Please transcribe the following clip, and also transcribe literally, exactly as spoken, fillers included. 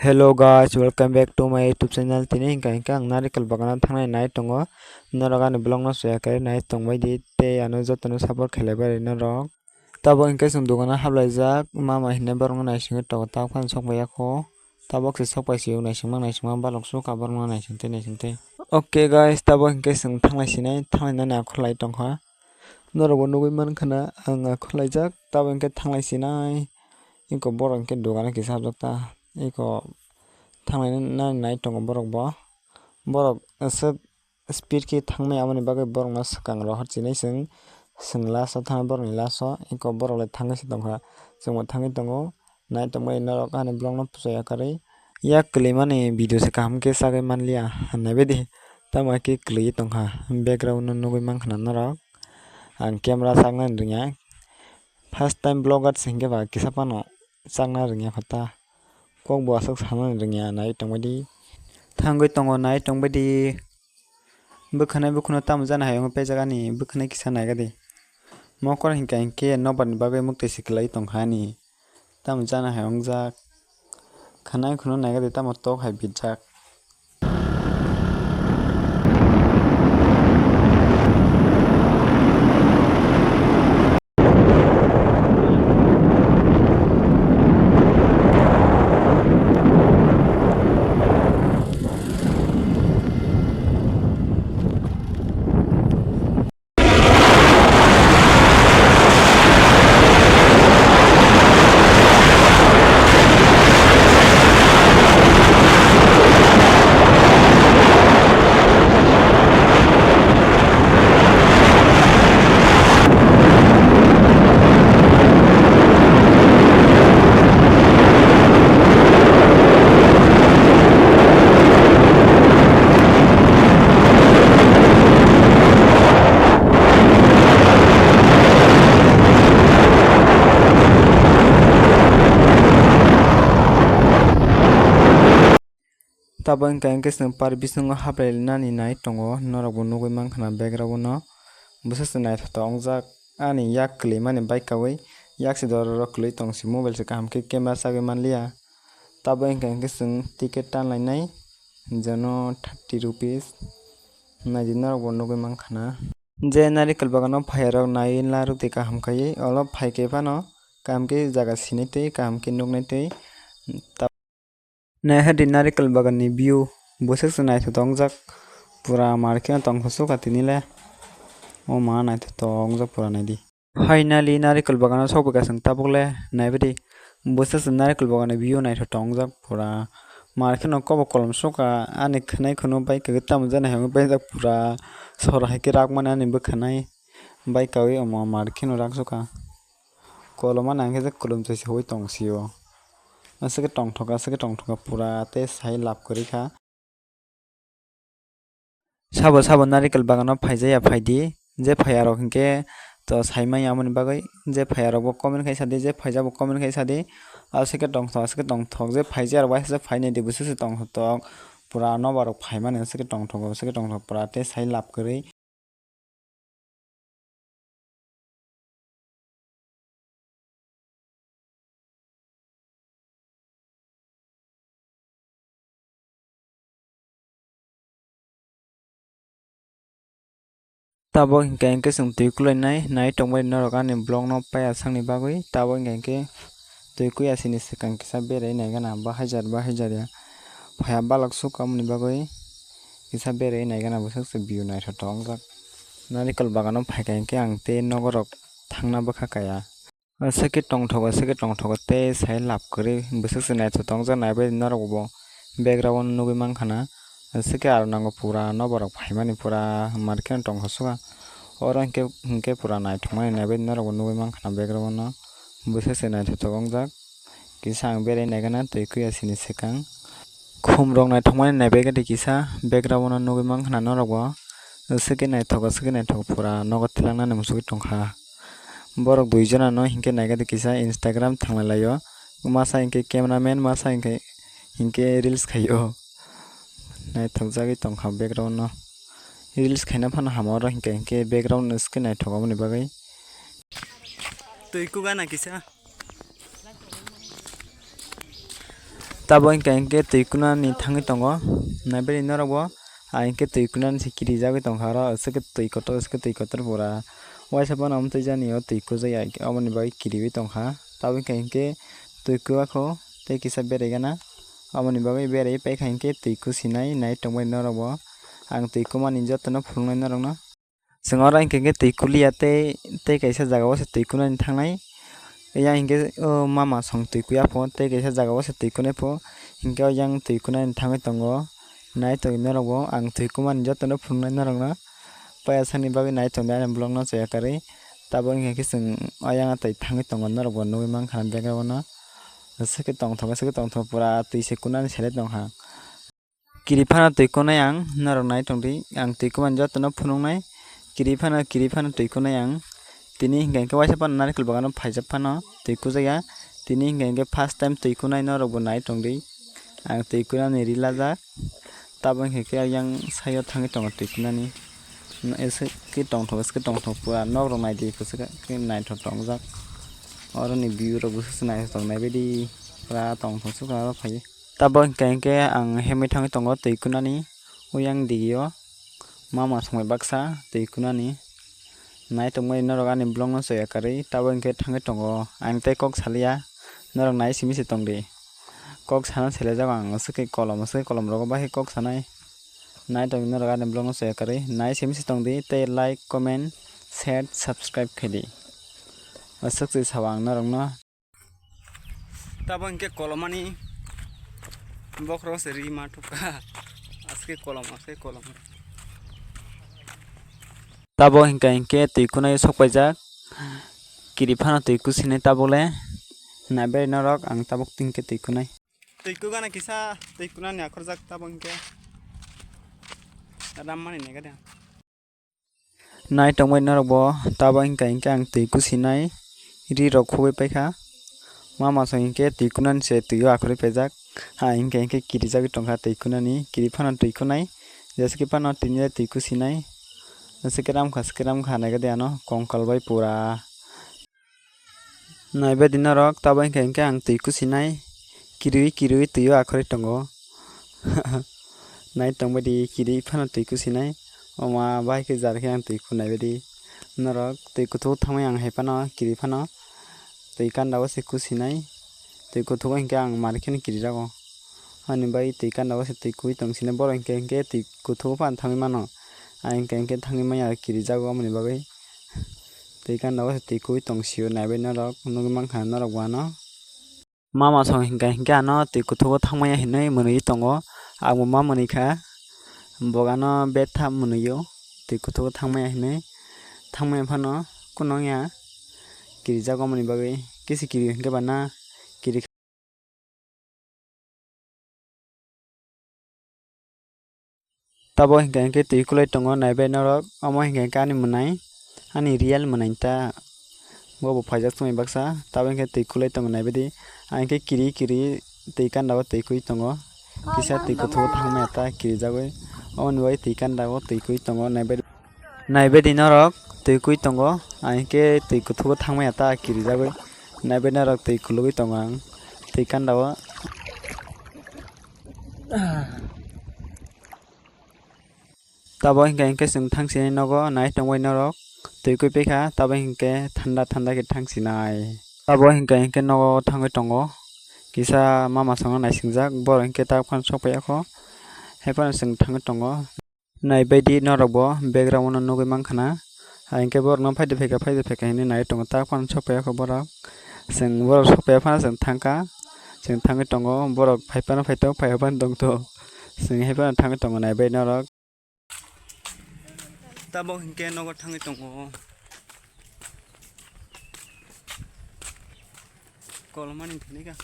Hello guys, welcome back to my YouTube channel. Tini hingka hingka ang narikal bagano thangnai nai tongo. Norok ani vlog no soya khe nai tongbai di tei ano jotono support khlaibai rwi norok. Tabok hingke chwng dogano hablaijak mama hinwi borokno naisingwi tongo, tabok phano sokpaiya kho. Tabok se sokpai siyok naisingma naisingma balok sukha borokno naising tei naising tei. Okay guys, tabok hingke chwng thanglai sinai, thanglainani akhor lai tongkha. Norokbo nugwi mankha na ang akhor laijak, tabok hingke thanglai sinai. Eko borok hingke dogano kisa habjak ta. Eko thanglai nani nai tongo borok bo. Borok aswk speed khe thangnai, aboni bagwi borokno swkang rohor chinai chwng, chwng last o thangwi borokni last o eko borok le thangwi se tongkha, chwngbo thangwi tongo. Nai tongmani norok ani vlog no pochai yakarwi yak kwlwimani video se kaham khe chagwi manliya, naibaidi tamo khe kwlwi tongkha, background no nugwi mankha na norok. Ang camera chaknani rwngya, first time vlogger se hwnkhe ba kisa phano chakna rwngya kho ta, kok bo aswk sanani rwngya, nai tongbaidi thangwi tongo, nai tongbaidi. Bwkhanai bukhukno tamo jani hai wngwi paijak ani bwkhanai kisa naigadi. Mokol hinkha hinkhe nokbar ni bagwi muktwi se kwlai tongkha ani. Tamo jani hai wngjak. Khanai kheno naigadi tamo tok hai bijak. Tabok hingka hinkhe chwng park bisingo haplai nani nai tongo, norokbo nugwi mankha na background o. Bwswk se naithotok wngjak, ani yak kwlwimani bai kaui yak se dororo kwlwi tong se, mobile se kaham khe camera chagwi manliya. Tabok hingka hinkhe chwng ticket tanlainai jono thirty rupees, naidi norokbo nugwi mankha na. Je narikal bagano phaiyarok naiwi narwk di kaham khaiwi, olo phaikhe phano kaham khe jaga sinai twi, kaham khe nuknai twi. Naihadi narikal bagan ni view, bwswk se naithotok wngjak, pura mar kheno tongthok sukha tini le. O ma naithotok wngjak pura naidi. Finally narikal bagano sokphaikha chwng tabuk le, naibadi bwswk se narikal bagan ni view naithotok wngjak pura. Mar kheno kobo kolom sukha, ani khwnai kheno bai kwrwi tamo jani hai wngwi paijak pura. Sora hai khe rakmani ani bwkhanai bai kaui omo mar kheno rak sukha. Koloma nang khe je kolom chai se hui tong sio. Aswk khe tongthok, aswk khe tongthok pura tei sai lab kwrwi kha. Sabo sabo narikal bagano phaijaya phaidi, je phaiya rok hinkhe to saimanya aboni bagwi, je phaiya rok bo comment khai sadi, je phaijak bo comment khai sadi. Aswk khe tongthok, aswk khe tongthok, je phaijaya rok bai se phainai di, bwswk se tongthok, pura nobar rok phaimani aswk khe tongthok, aswk khe tongthok pura tei sai lab kwrwi. Tabok hinkhe hinkhe chwng twi kulainai, nai tongbai norok ani vlog no paiya sakni bagwi. Tabok hinkhe hinkhe twi kuya sini swkang kisa berai naigana, bahaijak bahaijakya. Phaiya balok sukha moni bagwi kisa berai naigana, bwswk se view naithotok wngjak. Narikal bagano phaikha hinkhe ang tei nogo rok thangna bwkha kaya. Aswk khe tongthogo, aswk khe tongthogo tei sai lab kwrwi bwswk se naithotok wngjak, naibai norok bo background o nugwi mankha na. Aswk khe aro nango pura nobar rok phaimani pura mar kheno tongthok sukha. Oro hinkhe, hinkhe pura naithokmani naibai norok bo nugwi mankha na background o bwswk se naithotok wngjak. Kisa ang berai naigana twi kuya sini swkang. Khum rok naithokmani naibai khe kisa background o nugwi mankha na norok bo. Aswk khe naithok, aswk khe naithok pura nogo twlangnani muchugwi tongkha. Borok dui jona no hinkhe naikhe de kisa Instagram thanglai laio. Masa hinkhe cameraman, masa hinkhe, hinkhe reels khaio. Naithokjagwi tongkha background no. Reels khaina phano hamo oro hinkhe, hinkhe background no swkhe naithok aboni bagwi. Twi kugana kisa. Tabuk hinkhe hinkhe twi kunani thangwi tongo, naibari norokbo, ah, hinkhe twi kunani se kirijagwi tongkha oro, aswk khe twi kotor, aswk khe twi kotor pura. Waisa phano amtwi jani o twi kujaya, aboni bagwi kiriwi tongkha. Tabuk hinkhe hinkhe twi kuwakho tei kisa beraigana, aboni bagwi beraiwi paikha hinkhe twi kusinai nai tongbai norokbo. Ang twi kumani jotono phunuknai norokno. Chwng oro hinkhe hinkhe twi kuliya tei, tei kaisa jagao se twi kunani thangnai. Yang hinkhe o mama song twi kuya pho, tei kaisa jagao se twi kunai pho. Hinkhe o yang twi kunani thangwi tongo. Nai tongdi norokbo, ang twi kumani jotono phunuknai norokno. Payasani bagwi nai tongdi ani vlogno chaya karwi. Tabuk hinkhe chwng o yang twi thangwi tongo, norokbo nugwi mankha background-o. Aswk khe tongthok, aswk khe tongthok, pura twi se kunani selai tongkha. Kiri phano twi kunai ang, norok nai tongdi, ang twi kumani jotono phunuknai, kiri phano, kiri phano twi kunai ang. Tini hinkhe hinkhe waisa phano narikol bagano phaijak phano twi kujakya, tini hinkhe hinkhe first time twi kunai norokbo nai tongdi, ang twi kunani rilajak, tabuk hinkhe yang saio thangwi tongo twi kunani, aswk khe tongthok, aswk khe tongthok pura nokrok naidi, aswk khe naithok tongjak, oroni view rok bwswk se naithok tongnai baidi pura tongthok se aro phai. Tabuk hinkhe hinkhe ang himwi thangwi tongo twi kunani, uyang digio mama songbai baksa twi kunani. Nai tongmani norok ani vlogno chaya karwi, tabuk hinkhe thangwi tongo, ang tei kok saliya, norok nai simi se tongdi. Kok sana selejago ang, aswk khe kolom, aswk khe kolom rogo bahai kok sanai. Nai tongdi norok ani vlogno chaya karwi, nai simi se tongdi tei like, comment, share, subscribe khaidi. Aswk se sao ang norokno. Tabuk hinkhe kolomani bokhorok se ri ma thupkha. Aske kolom, aske kolom. Tabuk hinkhe hinkhe twi kunai sok paijak. Kiri phano twi kusinai tabuk le. Naibai norok ang tabuk hinkhe twi kunai. Twi kugana kisa twi kunani akhorjak tabuk hinkhe. Rammani nega de. Nai tongbai norokbo tabuk hinkhe hinkhe ang twi kusinai ri rok khogwi paikha. Mama song hinkhe twi kunani se twio akhorwi paijak. Ha hinkhe hinkhe kirijagwi tongkha twi kunani, kiri phano twi kunai. Jesa khe phano tini le twi kusinai. Jesa khe ramkha se khe ramkha naikhe de ano kongkal bai pura. Naibaidi norok, tabuk hinkhe hinkhe ang twi kusinai, kiriwi kiriwi twio akhorwi tongo. Nai tongbaidi kiriwi phano twi kusinai, oma bahai khe jar khe ang twi kunaibaidi. Norok twi kuthuk thangmani ang hai phano kiri phano twi kanda o se kusinai, twi kuthugo hinkhe ang mar kheno kirijago. Ani bai twi kanda o se twi kui tongsinai, borok hinkhe hinkhe twi kuthugo phano thangwi mano, ang hinkhe hinkhe thangwi manya kirijago, omoni bagwi. Twi kanda o se twi kui tongsio, naibai norok nugwi mankha norok bo ano. Mama song hinkhe hinkhe ano twi kuthugo thangmaya hinwi mwnwi tongo, ang bo ma mwnwi kha, bo ano betha mwnwio twi kuthugo thangmaya hinwi, thangmaya phano kunung ya kirijago, omoni bagwi kisi kiri hinkhe ba na kiri. Tabuk hinkhe hinkhe twi kulai tongo naibai norok, omo hinkhe hinkhe ani mwnai, ani real mwnai ta, bobo phaijak chumui baksa, tabuk hinkhe twi kulai tongo naibaidi, ang hinkhe kiri kiri twi kanda o twi kui tongo, kisa twi kuthugo thangmaya ta kirijagwi, omoni bagwi twi kanda o twi kui tongo naibaidi. Naibaidi norok twi kui tongo, ang hinkhe twi kuthugo thangmaya ta kirijagwi, naibaidi norok twi kulugwi tongo ang twi kanda o. Tabuk hinkhe hinkhe chwng thangsinai nogo nai tongbai norok twi kui paikha, tabuk hinkhe thanda thanda khe thangsinai. Tabuk hinkhe hinkhe nogo thangwi tongo, kisa mama songno naisingjak, borok hinkhe tabuk phano sok paiyakho, hai phano chwng thangwi tongo. Naibaidi norokbo background-o nugwi mankha na. Hai hinkhe borokno phaidi phaikha, phaidi phaikha hinwi nai tongo. Tak phano sok phaiyakho borok. Chwng borok sok phaiya phano chwng thangkha. Chwng thangwi tongo. Borok phai phano phaito, phaiya phano tongtho. Chwng hai phano thangwi tongo naibai norok. Tabuk hinkhe nogo thangwi tongo. Kolomani thani ka.